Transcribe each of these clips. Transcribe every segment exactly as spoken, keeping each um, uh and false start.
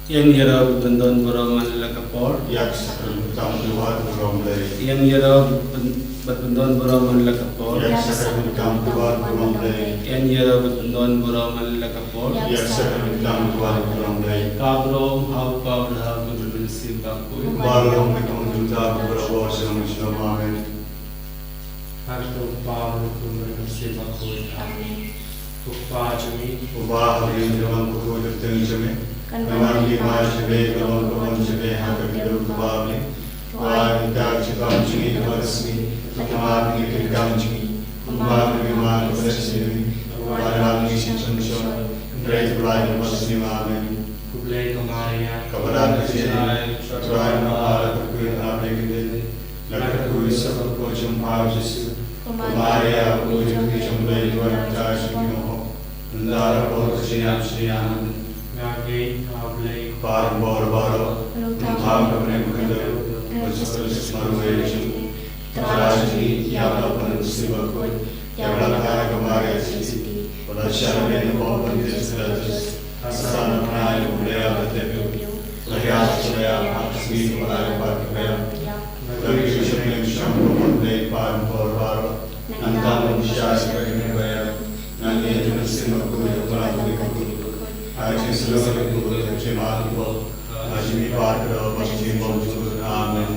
Ïa ngi ïarap ban pyndon baroh man la ka por. Ïa ka sakram tam duwat burom lei. Ïa ngi ïarap ban, ban pyndon baroh man la ka por. Ïa ka sakram tam duwat burom lei. Ïa ngi ïarap ban pyndon baroh man la ka por. Ïa ka sakram tam duwat burom lei. Ka burom ha u Kpa bad ha u Khun bad ha u Mynsiem Bakhuid. Baroh me kong jumta baroh shalom shalom amen. Har to pa ru ku mer si ba ku. Amen. Ko pa jong ngi. Ko pa ha ri jong ngi ko ko de teng jong ngi. Kan man ki ma jong ngi ko ko jong ngi ha ka ri ko pa ni. Wa ni ta ji kam jong ngi ko si. Ko ma ni ki kam jong ngi. Ko ma ni ma ko si ni. Wa ni ma ni si chong chong. Pray to line ko si ma amen. Ko Blei ko Maria. Ka ba da ka ji. Trai ma ala ko ku na be ki de. Na ka kyrteng u Jisu, ka kyrteng jong u Jisu. Ko Maria, u kyrteng jong u Blei, u wan ka jong u. Nda la por ka jingïap jingïap. Nga ngeit ha u Blei. Kpa bor bor. Nda ka bneng ka deu. Ka Jisu Khrist marwei jong u. Trai jong ngi, ïa la por ka jingïap. Ïa la ka Maria jong u. Ba la shah ne ko ban jingïap. Ka san na u Blei ka deu. Laya laya ha ka sngi ba la ïa pat ka ïa. Lada ki shong lem shong ruh ban dei pan por baroh. Nangta ban shai ka ïa ka ïa. Nang ïa ka mynsiem bakhuid ka la ka ïa ka. Ha ka jingsngewsih ka ïa ka jingma ka ïa ka. Ha ka jingmihpat ka doh bad ka jingbymjukut. Amen.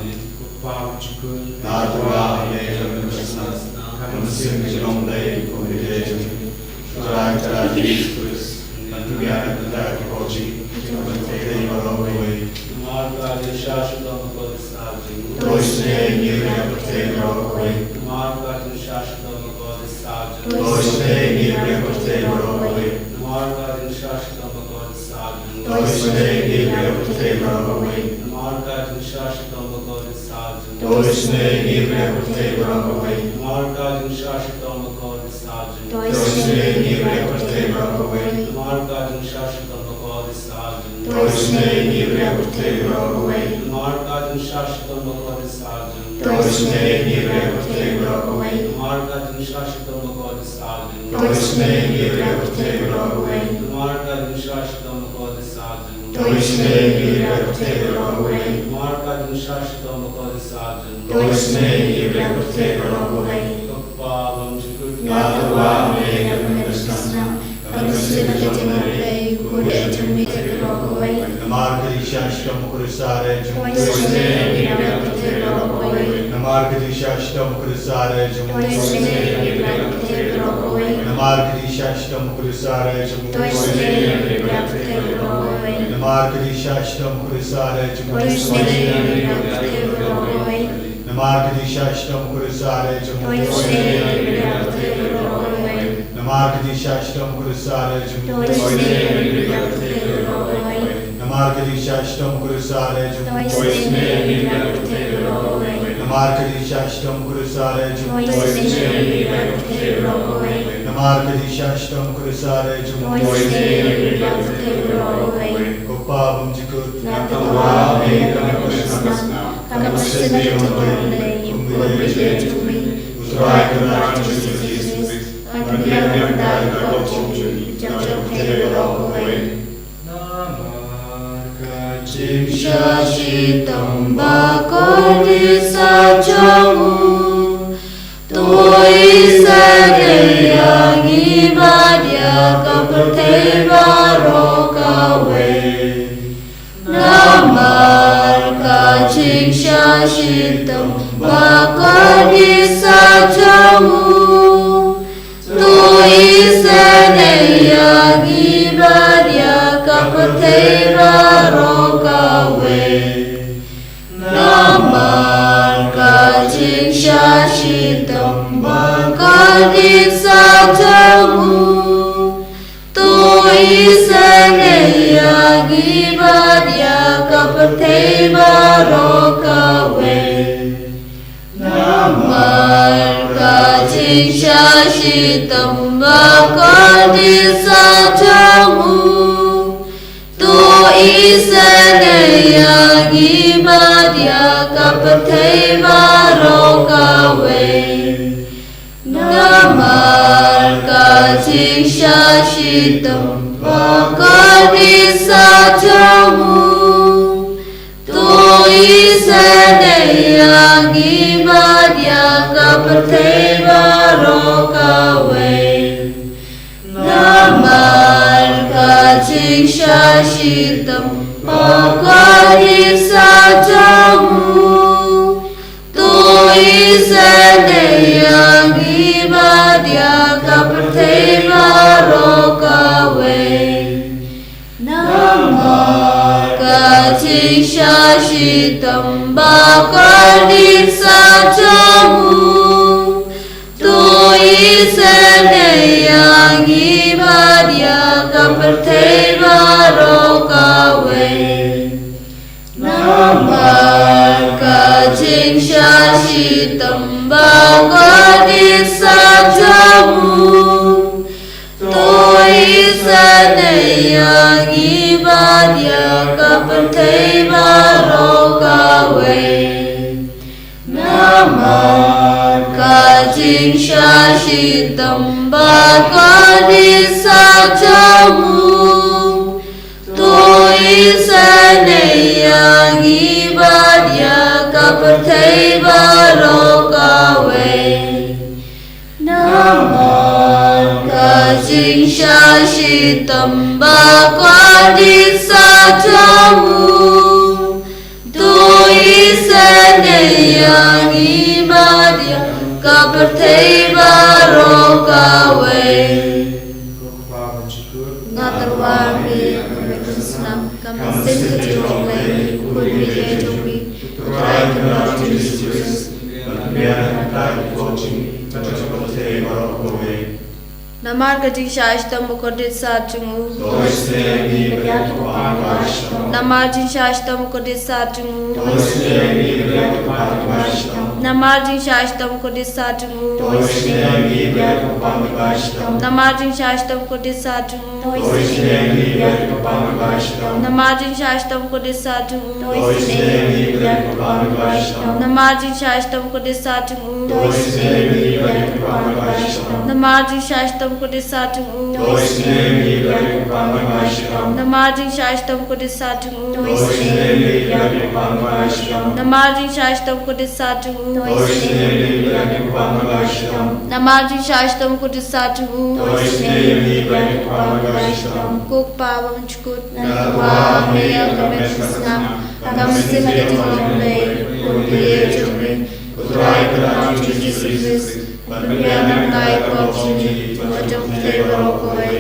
Nga tyrwa ha ïa ka mynsiem ka jong u Blei kum u dei jong u. Trai, Trai Jisu Khrist, ban pynbiang ïa ka bynta ka por jong ngi, ban pynbiang ïa baroh kawei. Namar ka jingshah shitom bakhuid ka jong u. To ïohsngew ïa ngi ruh ïa ka pyrthei baroh kawei. Namar ka jingshah shitom bakhuid ka jong u. To ïohsngew ïa ngi ruh ïa ka pyrthei baroh kawei. Namar ka jingshah shitom bakhuid ka jong u. To ïohsngew ïa ngi ruh ïa ka pyrthei baroh kawei. Namar ka jingshah shitom bakhuid ka jong u. To ïohsngew ïa ngi ruh ïa ka pyrthei baroh kawei. Namar ka jingshah shitom bakhuid ka jong u. To ïohsngew ïa ngi ruh ïa ka pyrthei baroh kawei. Namar ka jingshah shitom bakhuid ka jong u. To ïohsngew ïa ngi ruh ïa ka pyrthei baroh kawei. Namar ka jingshah shitom bakhuid ka jong u. To ïohsngew ïa ngi ruh ïa ka pyrthei baroh kawei. Namar ka jingshah shitom bakhuid ka jong u. To ïohsngew ïa ngi ruh ïa ka pyrthei baroh kawei. Namar ka jingshah shitom bakhuid ka jong u. To ïohsngew ïa ngi ruh ïa ka pyrthei baroh kawei. Namar ka jingshah shitom bakhuid ka jong u. To ïohsngew ïa ngi ruh ïa ka pyrthei baroh kawei. Ko Pa bymjukut. Nga tyrwa ha me ïa ka mynsiem ka jong u Blei, kum u dei jong ngi baroh kawei. Namar ka jingshah shitom bakhuid ka jong u. To ïohsngew ïa ngi ruh ïa ka pyrthei baroh kawei. Namar ka jingshah shitom bakhuid ka jong u. To ïohsngew ïa ngi ruh ïa ka pyrthei baroh kawei. Namar ka jingshah shitom bakhuid ka jong u. To ïohsngew ïa ngi ruh ïa ka pyrthei baroh kawei. Namar ka jingshah shitom bakhuid ka jong u. To ïohsngew ïa ngi ruh ïa ka pyrthei baroh kawei. Namar ka jingshah shitom bakhuid ka jong u. To ïohsngew ïa ngi ruh ïa ka pyrthei baroh kawei. Namar ka jingshah shitom bakhuid ka jong u. To ïohsngew ïa ngi ruh ïa ka pyrthei baroh kawei. Namar ka jingshah shitom bakhuid ka jong u. To ïohsngew ïa ngi ruh ïa ka pyrthei baroh kawei. Namar ka jingshah shitom bakhuid ka jong u. To ïohsngew ïa ngi ruh ïa ka pyrthei baroh kawei. Namar ka jingshah shitom bakhuid ka jong u. To ïohsngew ïa ngi ruh ïa ka pyrthei baroh kawei. Ko Pa bymjukut. Nga tyrwa ha me ïa ka mynsiem ka jong u Blei, kum u dei jong ngi. U Trai ka Jisu Khrist, ban pynbiang ïa ka bynta ka por jong ngi, jong ka pyrthei baroh kawei. Namar ka jingshah shitom bakhuid ka jong u. To isynei ïa ngi bad ïa ka pyrthei baroh kawei. Namar ka jingshah shitom bakhuid ka jong u. To isynei ïa ngi bad ïa ka pyrthei baroh kawei. Namar ka jingshah shitom bakhuid ka jong u. To isynei ïa ngi bad ïa ka pyrthei baroh kawei. Namar ka jingshah shitom bakhuid ka jong u. To isynei ïa ngi bad ïa ka pyrthei baroh kawei. Namar ka jingshah Shitom ba kordit sha jong u. To isynei ïa ngi bad ïa ka pyrthei baroh kawei. Namar ka jingshah shitom ba kordit sha jong u. To isynei ïa ngi bad ïa ka pyrthei baroh kawei. Namar ka jingshah shitom ba kordit sha jong u. To isynei ïa ngi bad ïa ka pyrthei baroh kawei. Namar ka jingshah shitom ba kordit sha jong u. To isynei ïa ngi bad ïa ka pyrthei baroh kawei. Namar ka jingshah shitom ba kordit sha jong u. To isynei ïa ngi bad ïa ka pyrthei baroh kawei. Namar ka jingshah shitom ba kordit sha jong u. To isynei ïa ngi bad ïa ka pyrthei baroh kawei. Nga tyrwa ïa me, A Kmie ka snam, ka mynsiem ka jong U Blei, U Khun U Ïaid jong ngi, U Trai Kynrad jong ngi Jisu Khrist, ban pynbiang ïa ka jingpynlong jong ngi bad jong ka pyrthei baroh kawei. Namar ka jingshah shitom ba kordit sha jong u. To isynei ïa ngi bad ïa ka kyrpang ba shitom. Namar jingshah shitom ba kordit sha jong u. To isynei ïa ngi bad ïa ka kyrpang ba shitom. Namar jingshah shitom ba kordit sha jong u. To isynei ïa ngi bad ïa ka kyrpang ba shitom. Namar jingshah shitom ba kordit sha jong u. To isynei ïa ngi bad ïa ka kyrpang ba shitom. Namar jingshah shitom ba kordit sha jong u. To isynei ïa ngi bad ïa ka kyrpang ba shitom. Namar jingshah shitom ba kordit sha jong u. To isynei ïa ngi bad ïa ka kyrpang ba shitom. Namar jingshah shitom ba kordit sha jong u. To isynei ïa ngi bad ïa ka kyrpang ba shitom. Namar jingshah shitom ba kordit sha jong u. To isynei ïa ngi bad ïa ka kyrpang ba shitom. Namar jingshah shitom ba kordit sha jong u. To isynei ïa ngi bad ïa ka kyrpang ba shitom. Namar jingshah shitom ba kordit sha jong u. To isynei ïa ngi bad ïa ka kyrpang ba shitom. Ko Kpa ba mynjukut. Nga tyrwa ïa me, A Kmie ka snam, ka mynsiem ka jong U Blei, U Khun U Ïaid jong ngi, U Trai Kynrad jong ngi Jisu Khrist, ban pynbiang ïa ka jingpynlong jong ngi bad jong ka pyrthei baroh kawei.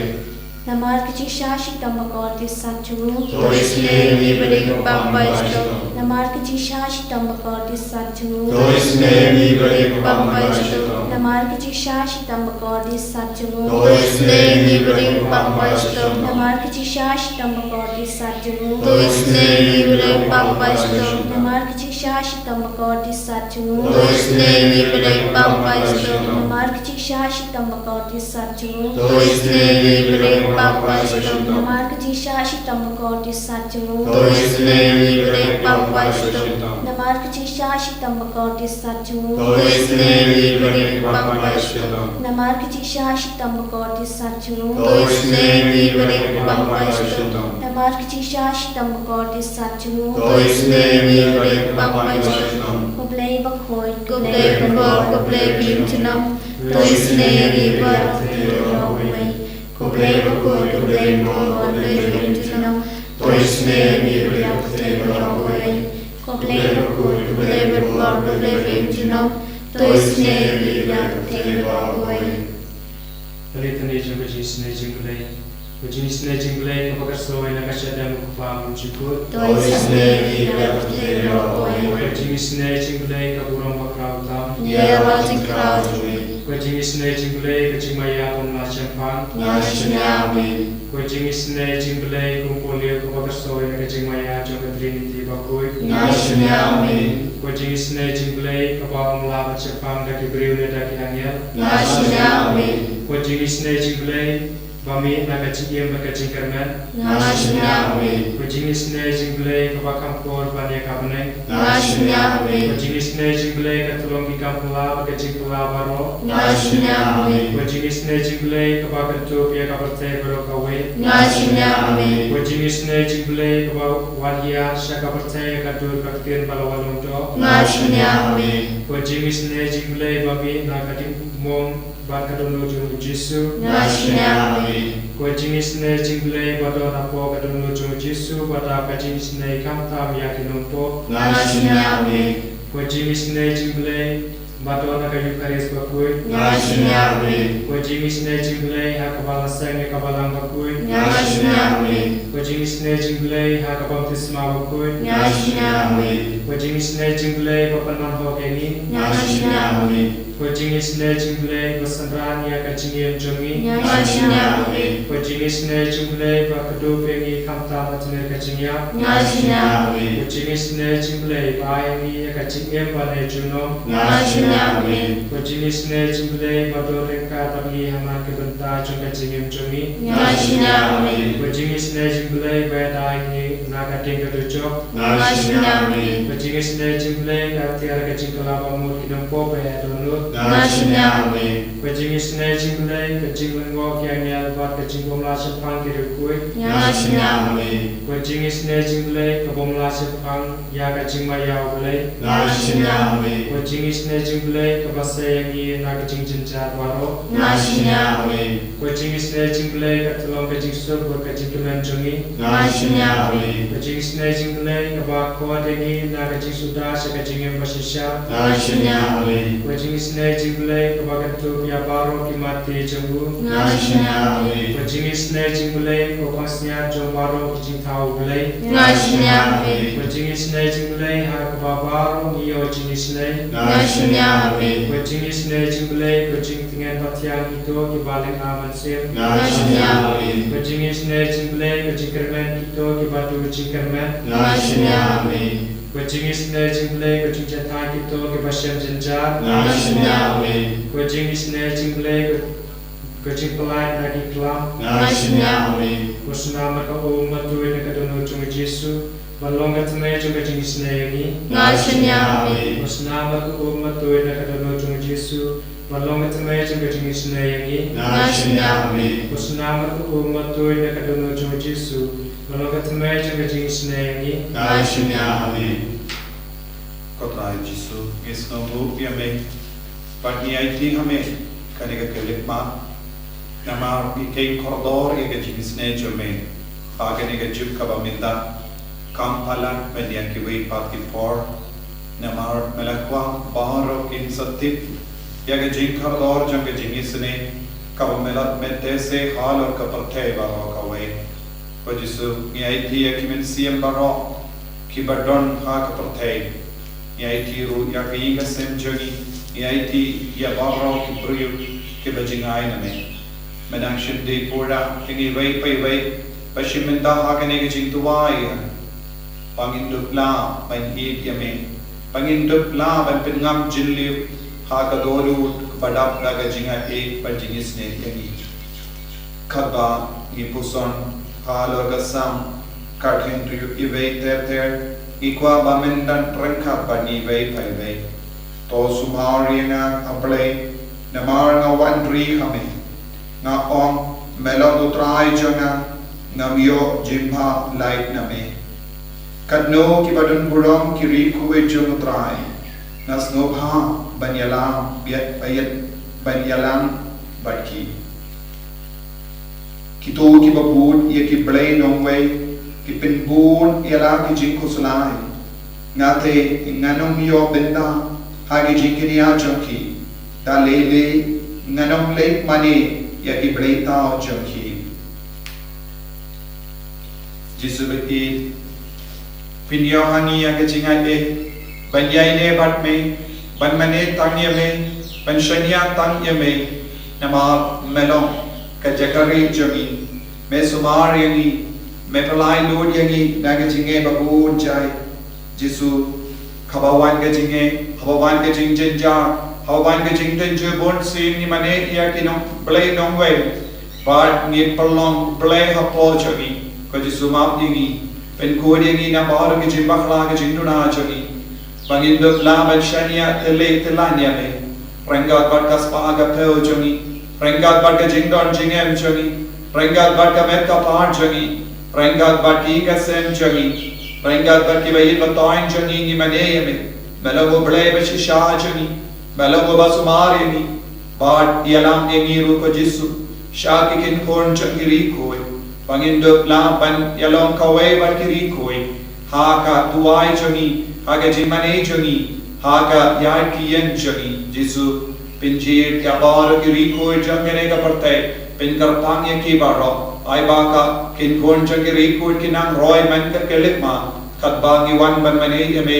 Namar ka jingshah shitom ba kordit sha jong u. To isynei ïa ngi bad ïa ka kyrpang ba shitom. Namar ka jingshah shitom ba kordit sha jong u. To isynei ïa ngi bad ïa ka kyrpang ba shitom. Namar ka jingshah shitom ba kordit sha jong u. To isynei ïa ngi bad ïa ka kyrpang ba shitom. Namar ka jingshah shitom ba kordit sha jong u. To isynei ïa ngi bad ïa ka kyrpang ba shitom. Namar ka jingshah shitom ba kordit sha jong u. To isynei ïa ngi bad ïa ka kyrpang ba shitom. Namar ka jingshah shitom ba kordit sha jong u. To isynei ïa ngi bad ïa ka kyrpang ba shitom. Namar ka jingshah shitom ba kordit sha jong u. To isynei ïa ngi bad ïa ka kyrpang ba shitom. Namar ka jingshah shitom ba kordit sha jong u. To isynei ïa ngi bad ïa ka kyrpang ba shitom. Namar ka jingshah shitom ba kordit sha jong u. To isynei ïa ngi bad ïa ka kyrpang ba shitom. Namar ka jingshah shitom ba kordit sha jong u. To isynei ïa ngi bad ïa ka kyrpang ba shitom. Ko Blei bakhuid, ko Blei bakhuid, ko Blei ba im junom. To isynei ïa ngi bad ïa ka pyrthei baroh kawei. Ko Blei bakhuid, ko Blei bakhuid, ko Blei ba im junom. To isynei ïa ngi bad ïa ka pyrthei baroh kawei. Ko Blei bakhuid, ko Blei bakhuid, ko Blei ba im junom. To isynei ïa ngi bad ïa ka pyrthei baroh kawei. Ka litany jong ka jingisynei jong U Blei. Ka jingisynei jong U Blei kaba kyrshoi na ka shadem U Kpa ba mynjukut. To isynei ïa ngi bad ïa ka pyrthei baroh kawei. Ka jingisynei jong U Blei ka burom bakhraw tam. Ïa ka jingkhraw jong U Blei. Ka jingisynei jong U Blei ka jingmaïa bym lah shemphang. Nga shaniah, amen. Ka jingisynei jong U Blei kum Paul kaba kyrshoi na ka jingmaïa jong ka Trinity bakhuid. Nga shaniah, amen. Ka jingisynei jong U Blei kaba ym lah ban shemphang da ki briew ne da ki angel. Nga shaniah, amen. Ka jingisynei jong U Blei Ba mih na ka jingim bad ka jingkyrmen. Nga shaniah, Ami. Ko jingisynei jong U Blei kaba kham por ban ïa ka bneng. Nga shaniah, Ami. Ko jingisynei jong U Blei ka tyllong ki kam pla bad ka jingpla baroh. Nga shaniah, Ami. Ko jingisynei jong U Blei kaba kyntup ïa ka pyrthei baroh kawei. Nga shaniah, Ami. Ko jingisynei jong U Blei kaba wan hiar sha ka pyrthei ha ka dur ka ktien ba la wan long doh. Nga shaniah, Ami. Ko jingisynei jong U Blei ba mih na ka jingmong bad ka dohnud jong U Jisu. Nga shaniah, Ami. Ko jingisynei jong U Blei ba don hapoh ka dohnud jong U Jisu, bad da ka jingisynei khamtam ïa ki nongpop. Nga shaniah, Ami. Ko jingisynei jong U Blei ba don ha ka Eukharist bakhuid. Nga shaniah, Ami. Ko jingisynei jong U Blei ha kaba la seng ïa ka balang bakhuid. Nga shaniah, Ami. Ko jingisynei jong U Blei ha ka baptisma bakhuid. Nga shaniah, Ami. Ko jingisynei jong U Blei ba pynman hok ïa ngi. Nga shaniah, Ami. Ko jingisynei jong U Blei ba synran ïa ka jingim jong ngi. Nga shaniah, Ami. Ko jingisynei jong U Blei ba kdup ïa ngi khamtam ha tmier ka jingïap. Nga shaniah, Ami. Ko jingisynei jong U Blei ba ai ïa ngi ïa ka jingim bad ka jingim junom. Nga shaniah, Ami. Ko jingisynei jong U Blei ba don ryngkat bad ngi ha man ki bynta jong ka jingim jong ngi. Nga shaniah, Ami. Ko jingisynei jong U Blei ba ïada ïa ngi na ka ding ka dujok. Nga shaniah, Ami. Ko jingisynei jong U Blei ka tiar ka jingkylla bamut ki nongpop ba ïa dohnud. Nga shaniah, Ami. Ko jingisynei jong U Blei ka jinglyngngoh ki angel bad ka jingbymlah shaphang ki riewkhuid. Nga shaniah, Ami. Ko jingisynei jong U Blei ka bymlah shaphang ïa ka jingmaïa U Blei. Nga shaniah, Ami. Ko jingisynei jong U Blei kaba sei ïa ngi na ka jingjynjar baroh. Nga shaniah, Ami. Ko jingisynei jong U Blei ka tyllong ka jingsuk bad ka jingkmen jong ngi. Nga shaniah, Ami. Ko jingisynei jong U Blei kaba khot ïa ngi na ka jingsuda sha ka jingim bashisha. Nga shaniah, Ami. Ko jingisynei jong U Blei kaba kyntup ïa baroh ki mat jong u. Nga shaniah, Ami. Ko jingisynei jong U Blei ko pansngiat jong baroh ki jingthaw U Blei. Nga shaniah, Ami. Ko jingisynei jong U Blei ha kaba baroh ngi ïoh jingisynei. Nga shaniah, Ami. Ko jingisynei jong U Blei ko jingtngen pathiang kito kiba lynga mynsiem. Nga shaniah, Ami. Ko jingisynei jong U Blei ko jingkyrmen kito kiba duh jingkyrmen. Nga shaniah, Ami. Ko jingisynei jong U Blei ko jingjynthei kito kiba shem jynjar. Nga shaniah, Ami. Ko jingisynei jong U Blei ko, ko jingpyllait na ki klam. Nga shaniah, Ami. Ko snam bad ka um ba tuid na ka dohnud jong U Jisu ban long ka tnat jong ka jingisynei ïa ngi. Nga shaniah, Ami. Ko snam bad ka um ba tuid na ka dohnud jong U Jisu ban long ka tnat jong ka jingisynei ïa ngi. Nga shaniah, Ami. Ko snam bad ka um ba tuid na ka dohnud jong U Jisu ban long ka tnat jong ka jingisynei ïa ngi. Nga shaniah, Ami. Ko Trai Jisu, ngi sngewbha ïa me bad ngi aiti ha me kane ka khyllipmat. Namar ngi kheiñ kordor ïa ka jingisynei jong me ha kane ka juk kaba mynta. Kam palat ban ïa kiwei pat ki por. Namar me la kwah baroh kin sa tip ïa ka jingkordor jong ka jingisynei kaba me la met te se halor ka pyrthei baroh kawei. Ko Jisu, ngi aiti ïa ki mynsiem baroh kiba don ha ka pyrthei. Ngi aiti ruh ïa ka ïing ka sem jong ngi. Ngi aiti ïa baroh ki briew kiba jngai na me. Me nang shynrang pura ïa ngi iwei pa iwei ba shim bynta ha kane ka jingduwai. Ba ngin dup lah ban ïeit ïa me. Ba ngin dup lah ban pynngam jingïeit ha ka dohnud kaba dap da ka jingaiei bad jingisynei ïa ngi. Katba ngi puson halor ka Salm, ka thing to iwei ter ter, ngi kwah ba men don ryngkat bad ngi iwei pa iwei. To sumar ïa nga, A Blei, namar nga wan ri ha me. Nga ong, me long U Trai jong nga, ngam ïoh jingbha lait na me. Katno kiba don burom ki riewkhuid jong U Trai. Nga sngewbha ban ïalam, ban ïa, ban ïalam bad ki. Kito kiba bud ïa ki blei nongwei ki pynbun ïa la ki jingkhuslai. Nga te ngan ym ïoh bynta ha ki jingkñia jong ki. Da lei lei ngan ym leit mane ïa ki blei thaw jong ki. Jisu bad i, pynïoh ha ngi ïa ka jingaiei ban ïaineh bad me, ban mane tang ïa me, ban shaniah tang ïa me. Namar me long ka jaka rieh jong ngi. Me sumar ïa ngi, me pynlait lut ïa ngi na ka jingeh ba bun jait. Jisu, haba wan ka jingeh, haba wan ka jingjynjar, haba wan ka jingtynjuh bunsien ngi mane ïa ki nong, blei nongwei. Bad ngi pynlong blei hapoh jong ngi. Ko Jisu, map ïa ngi, pynkhuid ïa ngi na baroh ki jingbakla ki jingduna jong ngi, ba ngin dup lah ban shaniah tyllai tyllan ïa me, ryngkat bad ka spah ka phew jong ngi, ryngkat bad ka jingdon jingem jong ngi, ryngkat bad ka met ka phad jong ngi, ryngkat bad ki ïing ka sem jong ngi, ryngkat bad kiba ïeit ba toiñ jong ngi. Ngi mane ïa me, me long U Blei ba shisha jong ngi, me long uba sumar ïa ngi. Bad ïalam ïa ngi ruh, ko Jisu, sha ki kynhun jong ki riewkhuid, ba ngin dup lah ban ïalong kawei bad ki riewkhuid ha ka duwai jong ngi, ha ka jingmane jong ngi, ha ka ïaid ki ïing jong ngi. Jisu, pynjied ïa baroh ki riewkhuid jong kane ka pyrthei, pynkyrpang ïa ki baroh. Ai ba ka kynhun jong ki riewkhuid kin nang roi man ka khyllipmat, katba ngi wan ban mane ïa me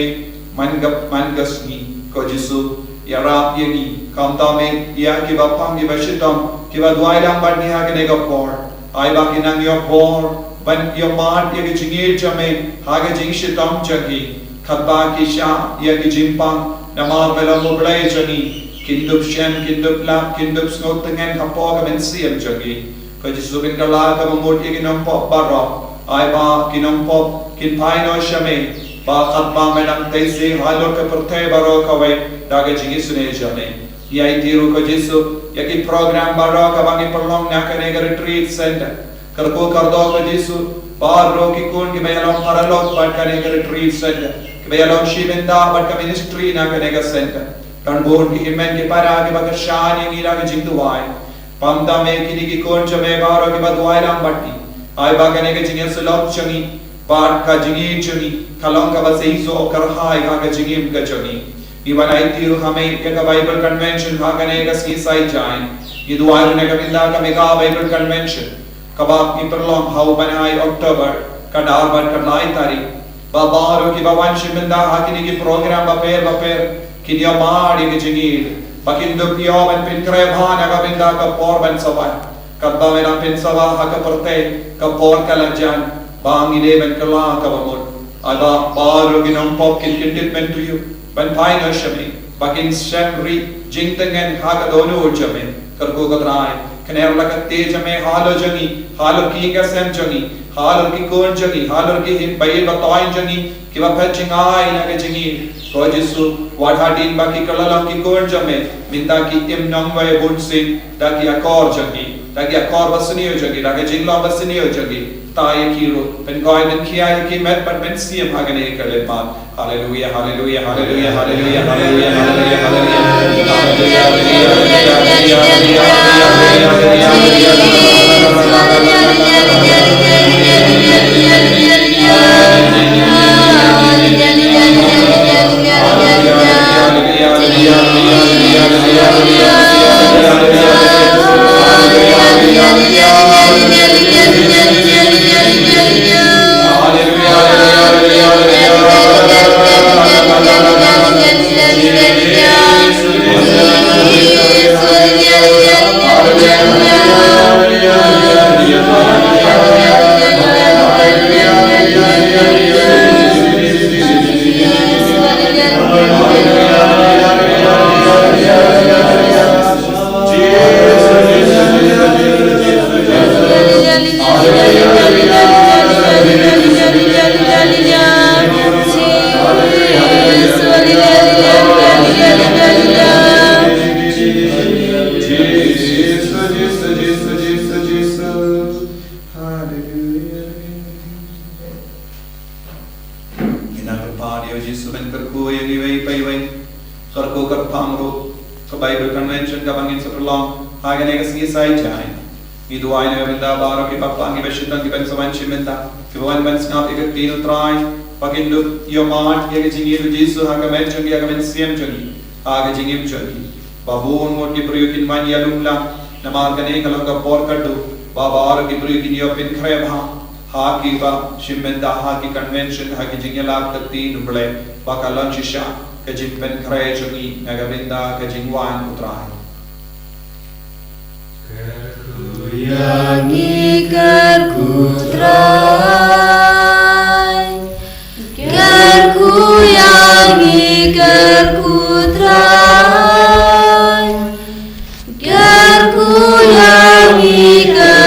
man ka, man ka sngi. Ko Jisu, ïarap ïa ngi, khamtam eh ïa kiba pang, kiba shitom, kiba duwai lang bad ngi ha kane ka por. Ai ba kin nang ïoh bor ban ïohmad ïa ka jingïeit jong me ha ka jingshitom jong ki, katba ki shah ïa ki jingpang, namar me long U Blei jong ngi. Kin dup shem, kin dup lap, kin dup sngewtngen hapoh ka mynsiem jong ki. Ko Jisu, pynkylla kaba mut ïa ki nongpop baroh. Ai ba ki nongpop kin phai noh sha me, ba katba me nang tei seh halor ka pyrthei baroh kawei da ka jingisynei jong me. Ngi aiti ruh, ko Jisu, ïa ki program baroh kaba ngi pynlong na kane ka retreat center. Kyrkhu kyrdoh, ko Jisu, baroh ki khun kiba ïalong paralok bad kane ka retreat center, kiba ïalong shi bynta bad ka ministry na kane ka center. Don bun ki hynmen ki para kiba kyrshan ïa ngi da ka jingduwai. Pynpaw me ïa kine ki khun jong me baroh kiba duwai lang bad ngi. Ai ba kane ka jingïasyllok jong ngi bad ka jingïeit jong ngi ka long kaba seisoh kyrhai ha ka jingim ka jong ngi. Ngi wan aiti ruh ha me ïa ka Bible Convention ha kane ka sngi Saitjaiñ. Ngi duwai ruh na ka bynta ka Mega Bible Convention, kaba ngi pynlong ha u bnai October, ka ar bad ka lai tarik. Ba baroh kiba wan shim bynta ha kine ki program bapher bapher kin ïohmad ïa ka jingïeit, ba kin dup ïoh ban pynkhreh bha na ka bynta ka por ban sa wan. Katba me nang pynsawa ha ka pyrthei, ka por ka la jan, ba ngi dei ban kylla kaba mut. Ai ba baroh ki nongpop kin kyndit myntoi ban phai noh sha me, ba kin shem ri jingtngen ha ka dohnud jong me. Kyrkhu, ko Trai, kner la ka kti jong me halor jong ngi, halor ki ïing ki sem jong ngi, halor ki khun jong ngi, halor ki hynmen ba ïeit ba toiñ jong ngi kiba phet jngai na ka jingïeit. Ko Jisu, wat hadien ba ki kylla long ki khun jong me, mynta ki im nongwei bunsien da ki akor jong ki, da ki akor basniew jong ki, da ka jinglong basniew jong ki. Thaw ïa ki ruh, pynkoit pynkhia ïa ki met bad mynsiem ha kane ka khyllipmat. Haleluia, haleluia, haleluia, haleluia, haleluia, haleluia, haleluia. Ngi nang kyrpad ïa u Jisu ban kyrkhu ïa ngi iwei pa iwei. Kyrkhu kyrpang ruh ka Bible Convention kaba ngin sa pynlong ha kane ka sngi Saitjaiñ. Ngi duwai na ka bynta baroh kiba pang, kiba shitom, kiba sa wan shim bynta, kiba wan ban sngap ïa ka ktien u Trai, ba kin dup ïohmad ïa ka jingïeit u Jisu ha ka met jong ki, ha ka mynsiem jong ki, ha ka jingim jong ki. Ba bun ngut ki briew kin wan ïalum lang, namar kane ka long ka por kaba duk ba baroh ki briew kin ïoh pynkhreh bha ha kiba shim bynta ha ki convention, ha ki jingïalap ka ktien u Blei, ba ka long shisha ka jingpynkhreh jong ngi na ka bynta ka jingwan u Trai. Kyrkhu ïa ngi, kyrkhu Trai. Kyrkhu ïa ngi, kyrkhu Trai. Kyrkhu ïa ngi, kyrkhu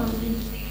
Amen.